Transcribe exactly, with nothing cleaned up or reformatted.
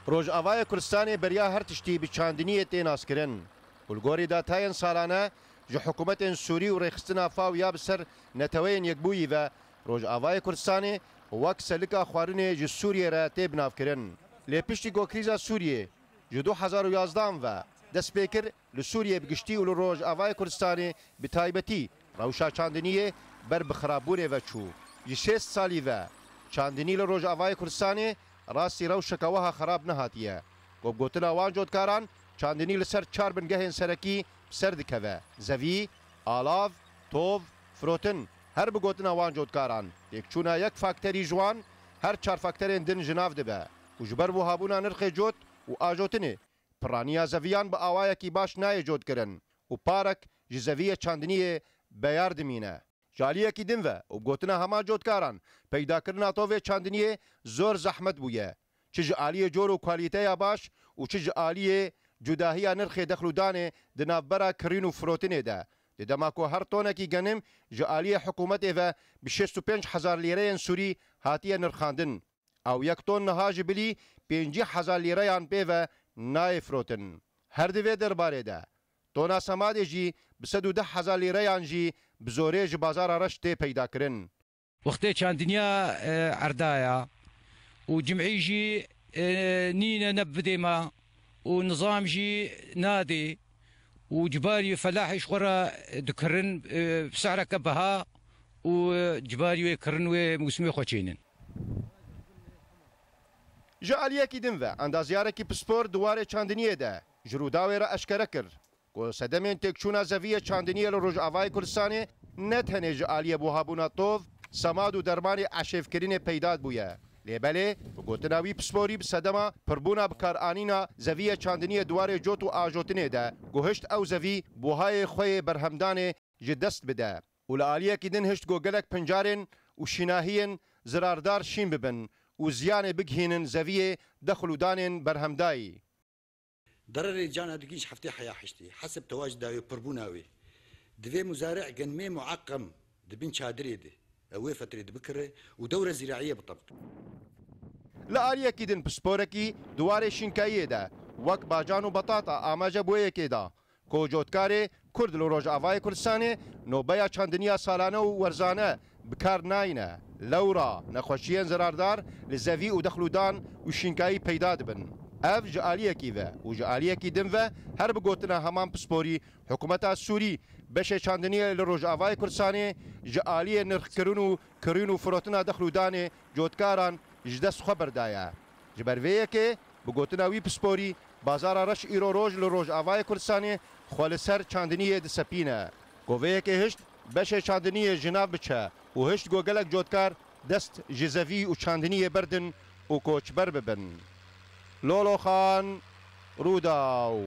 Rojavayê Kurdistanê beriya her tiştî bi çandiniyê tê naskirin û li gorî datayên salane ji hikûmetên Sûrî û rêxistina FAO ya bi ser Neteweyên Yekbûyî ve, Rojavayê Kurdistanê wek selika xwarinê ji Sûriyê re tê binavkirin. Lê piştî ku krîza Sûriyê ji du hezar û yazdehan ve dest pê kir, li Sûriyê bi giştî û li Rojavayê Kurdistanê bi taybetî rewşa çandiniyê ber bi xirabûnê ve çû. Ji şêst salî ve çandinî li Rojavayê Kurdistanê rastî rewşeke wiha xirab nehatiye. Ku bi gotina wan cotkaran, çandinî li ser çar bingehên serekî bi ser dikeve: zevî, alav, tov, firotin. Her bi gotina wan cotkaran, têkçûna yek fakterî ji wan her çar fakterên din ji nav dibe û ji ber wihabûna nirxê cot û ajotinê, piraniya zeviyan bi awayekî baş nayê cotkirin û parek ji zeviyê çandiniyê beyar dimîne. Ji aliyekî din ve û bi gotina hema cotkaran, peydakirina tovê çandiniyê zor zehmet bûye. Çi ji aliyê cor û kwalîteya baş û çi ji aliyê cudahiya nirxê dexl û danê di navbera kirîn û firotinê de. Di dema ku her tonekî genim ji aliyê hikûmetê ve bi şêst û pênc hezar lîreyên Sûrî hatiye nirxandin, ew yek ton niha ji bilî pêncî hezar lîreyan pê ve nayê firotin. Her di vê derbarê de, tona semadê jî bi sed û deh hezar lîreyan jî bi zorê ji bazara reş tê peydakirin. Wextê çandiniya, e, erdaya û cim'î jî, e, nîne ne bi dê me û nizam jî nadê û cibarî felahê ji xwe re dikirin, e, bi se'reke biha û, e, cibarî wê kirin wê mûsimê xwe çênin. Ji aliyekî din ve, endazyarekî pispor di warê çandiniyê de ji Rûdawê re eşkere kir ku sedemên têkçûna zeviyê çandiniyê li Rojavayê Kurdistanê ne tenê ji aliyê buhabûna tov, semad û dermanê eşêvkirinê peyda bûye. Lê belê, bi gotina wî pisporî bi sedema pirbûna bikaranîna zeviyê çandiniyê di warê cot û ajotinê de, ku hişt ew zevî buhayê xwe yê berhemdanê ji dest bide û li aliyekî din hişt ku gelek pincarên û şînahiyên zirardar şîn bibin û ziyanê bigihînin zeviyê dexl û danên berhemdayî. Dererê cana digîn ji heftê heya hiştê. Hesib tewa ji dawê pirbûna wê. Divê muzari'ê genmê mueqqem di bin çadirê de, ew wê fetrê de bikire û dewre zîraiyê bitebiqe. Li aliyekî din pisporekî di warê şînkayiyê de wek bacan û betata amaje bo yekê da ku cotkarê Kurd li Rojavayê Kurdistanê nobeya çandiniya salane û werzane bi kar nayne. Lewra nexweşiyên zirardar li zevî û dexlûdan û şînkayî peyda dibin. Ev ji aliyekî ve û ji aliyekî din ve her bi gotina heman pisporî hikûmeta Sûrî beşê çandiniyê li Rojavayê Kurdistanê ji aliyê nirxkirin û kirîn û firotina dexlûdanê cotkaran ji dest xwe berdaye. Ji ber vê yekê, bi gotina wî pisporî, bazara reş îro roj li Rojavayê Kurdistanê xwe li ser çandiniyê disepîne. Ku vê yekê hişt beşê çandiniyê ji nav biçe û hişt ku gelek cotkar dest ji zevî û çandiniyê berdin û koçber bibin. Lolo Xan, Rûdaw.